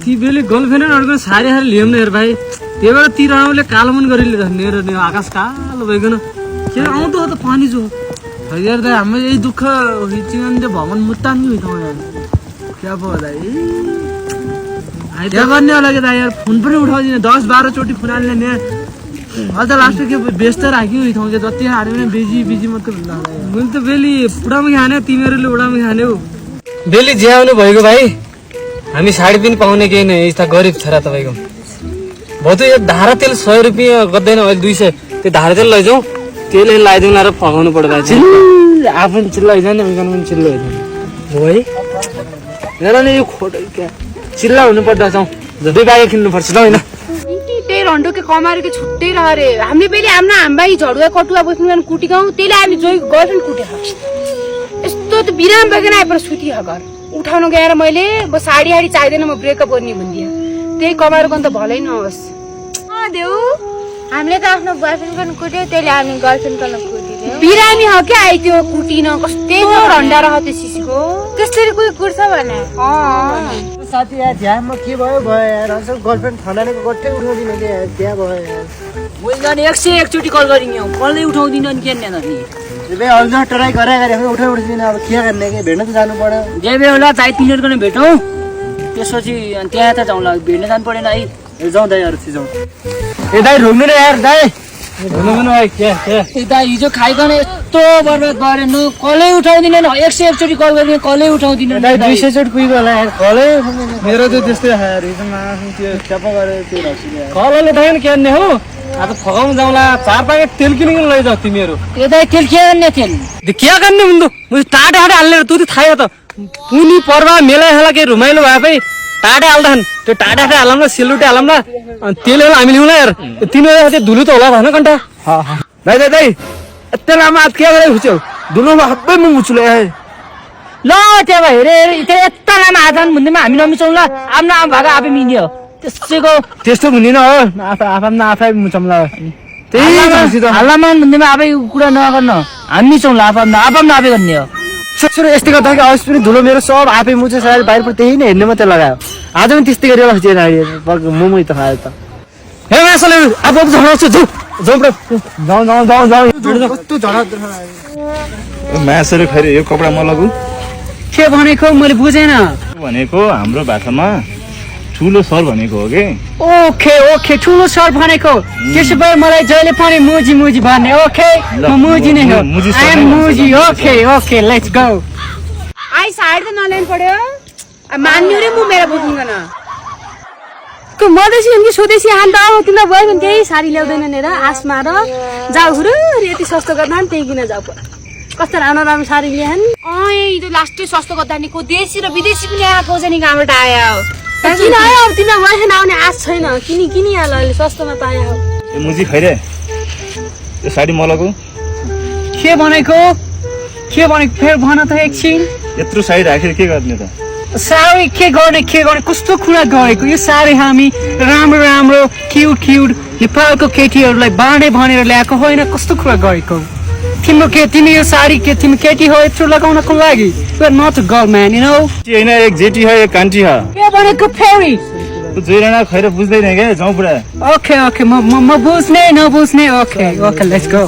ती बेले गर्लफ्रेन्ड अर्को सारी हारे लियौँ न हेर भाइ त्यही भएर ती राणाले कालो मन गरिले त मेरो आकाश कालो भइकन के आउँदो त पानी जो यार दाइ हाम्रो यही दुःख हिचिन भगवान मुत्तान नि हुँदैन यार क्या पो दाइ क्या गर्ने होला के दाइ यार फोन पनि उठाउँदिन 10-12 चोटि फोन हाल्ने नि अझ लास्ट के व्यस्त राख्यो हिँड्थौँ के जति हाल्यो भने बिजी मात्रै भन्दा मैले त बेली पुडामा खाने तिमीहरूले उडामा खाने हो बेली ज्याउनु भएको भाइ हामी साडी पनि पाउने केही नै यस्ता गरिब छोरा तपाईँको बहुत यो धारा तेल 100 रुपियाँ गर्दैन अहिले 200 त्यो धारा तेल लैजाउँ तेलले लगाइदिउँ र फकाउनु पर्छ आफू पनि चिल्लो होइन नि उनीहरू पनि चिल्लो होइन हो है हेर न यो खोटो क्या चिल्ला हुनुपर्छ जाउँ दुई बाइक किन्नुपर्छ ल होइन त्यही रन्डो के कमाएर के छुट्टै रह रे हामीले पहिले हाम्रो हाम्बाई झडुवा कटुवा बस्नु कुटी गाउँ त्यसले हामी जोइ गर्लफ्रेन्ड कुटे यस्तो त बिराम बगेन आएर सुति घर उठाउनु गएर मैले साडी चाहिँदैन म ब्रेकअप गर्ने भनिदिएँ त्यही कमाएर गर्नु त भलै नहोस् देऊ हामीले त आफ्नो बोयफ्रेन्ड गर्न कुट्यो त्यसले हामी गर्लफ्रेन्ड गर्न कुटिदियो बिरामी हो क्या आइदियो कुटिन कस्तै रन्डा रह त्यो सिसीको त्यसरी कोही कुट्छ भने साथी यार झ्याममा के भयो यार असल गर्लफ्रेन्ड ठन्डानेको गट्टै उठाउँदिन के त्यहाँ भयो यार मैले 101 चोटि कल गरिङ कलै उठाउँदिन नि के नि बे अल्झ ट्राई गरे उठाउँदिन अब के गर्ने के भेट्न त जानु पर्यो जेबे होला चाइ 3 मिनेट गर्न भेटौँ त्यसपछि त्यहाँ त जाउँला भेट्न जानु पर्दैन है जाउँ दाइ अरू जाउँ ए दाइ रोक्नु न यार दाइ भन्नु भाइ के दाइ हिजो खाइकन यस्तो बर्बाद भएर न कलै उठाउँदिन 101 चोटि कल गरिङ कलै उठाउँदिन दाइ 200 चोटि पुग्यो होला यार कलै मेरो त त्यस्तै यार हिजो मासु त्यो चपा गरेर त्यो रसिन यार कलले उठाएन के गर्ने हो आज फकाउनु जाउँला 4 प्याकेट तेल किनेर लैजाऊ तिमीहरू ए दाइ तेल के गर्ने तेल के गर्ने मुन्दु मुझे टाटे हाल्ने तँ त थाहा त पुनी पर्वा मेला हेला के रमाइलो भए पनि टाटे हाल्दैन त्यो टाटे हालौँ न सेलुटे हालौँ न अनि तेल हामी लिउँ न यार तिमीहरू चाहिँ धुलो त होला भन कन्टा दाइ दाइ दाइ यत्रो लामो हात के गरेर खुच्यौ धुलोमा सबै म मुचुले ल त्यहाँ भयो हेरे यता लामा हात भन्दैमा हामी नमिचाउँ ल आफ्नो आमा भागा आफै मिल्यो त्यसैको त्यस्तो हुँदैन हो आफै मुचाउँला त्यही हल्लामान भन्दैमा आफै कुरा नगर्न हामी मिचाउँ ल आफ्नो आफै गर्ने हो छोरो यस्तै गर्दा कि अवश्य पनि धुलो मेरो सब आफै मुचे सायद बाहिर त्यही नै हेर्ने मात्रै लगायो आज पनि त्यस्तै गरेर बस्दैन मोमो त खायो त हे मासले अब झडाउँछु कस्तो झडा मासहरू खैर यो कपडा म लगु के भनेको मैले बुझेन भनेको हाम्रो भाषामा ठुलो सर भनेको हो के ओके ठुलो सर भनेको त्यसो भए मलाई जहिले पनि मुजी भन्ने ओके म मुजी नै हो आई एम मुजी okay let's go I sari त नल्याउनु पर्यो मान्नु रे म मेरो बुझ्दिन को मधेसी उनकी स्वदेशी हान्दा अब तिम्रो भयो भने त्यही साडी ल्याउँदैन नि र आसमा र जाऊ हुरु यति सस्तो गर्दा नि त्यही किन जाऊ कस्तो राम्रो साडी ल्याएन यी त लास्टै सस्तो गर्दा नि को देशी र विदेशी पनि आएको छ नि कहाँबाट आयो किन आयो अब तिम्रो बोयफ्रेन्ड आउने आश छैन किनिहाल अहिले सस्तोमा पायो ए मुजी खैरे यो साडी म लगु के भनेको फेर भन त एकछिन यत्रो साडी राखेर के गर्ने त साडी के गर्ने कस्तो कुरा गरेको यो साडी हामी राम्रो क्युट नेपालको केटीहरूलाई बाँडे भनेर ल्याएको होइन कस्तो कुरा गरेको तिमी यो साडी के तिमी केटी हो यत्रो लगाउनको लागि you are not a girl man you know हैन एक जेटी है एक कान्टी है के भनेको फेरि जोइराना खैर बुझ्दैन के जाउँ पुरा ओके म बुझ्ने नबुझ्ने ओके लेट्स गो